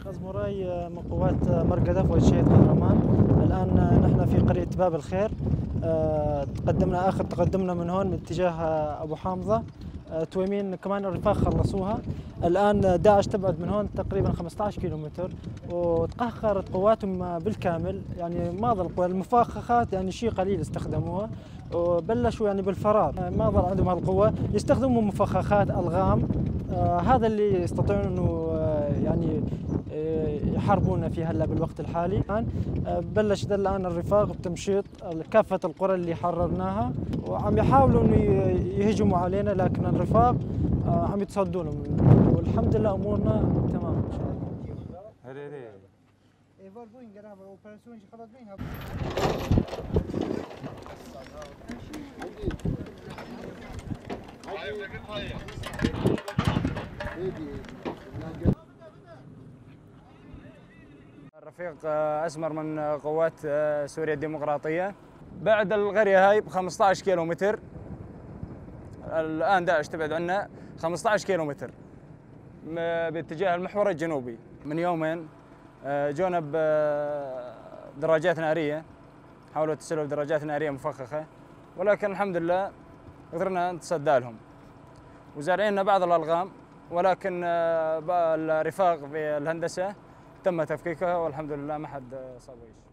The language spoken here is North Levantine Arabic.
رفيق أزموراي من قوات مرقدة والشهيد قهرمان. الآن نحن في قرية باب الخير، تقدمنا آخر تقدمنا من هون باتجاه أبو حامضة، تويمين كمان الرفاق خلصوها. الآن داعش تبعد من هون تقريبا 15 كيلومتر وتقهقرت قواتهم بالكامل، يعني ما ظل المفخخات، يعني شيء قليل استخدموها وبلشوا يعني بالفرار، ما ظل عندهم هالقوة، يستخدموا مفخخات ألغام، هذا اللي يستطيعون انه يعني يحاربونا فيه هلا بالوقت الحالي. بلش الان الرفاق بتمشيط كافة القرى اللي حررناها، وعم يحاولوا انه يهجموا علينا، لكن الرفاق عم يتصدوا لهم، والحمد لله امورنا تمام ان شاء الله. الرفيق أسمر من قوات سوريا الديمقراطية. بعد القرية هاي ب 15 كيلومتر، الآن داعش تبعد عنا 15 كيلومتر باتجاه المحور الجنوبي. من يومين جونا بدراجات نارية، حاولوا يتسللوا بدراجات نارية مفخخة، ولكن الحمد لله قدرنا نتصدى لهم وزارعيننا بعض الألغام، ولكن الرفاق في الهندسة تم تفكيكها والحمد لله ما حد صاب شيء.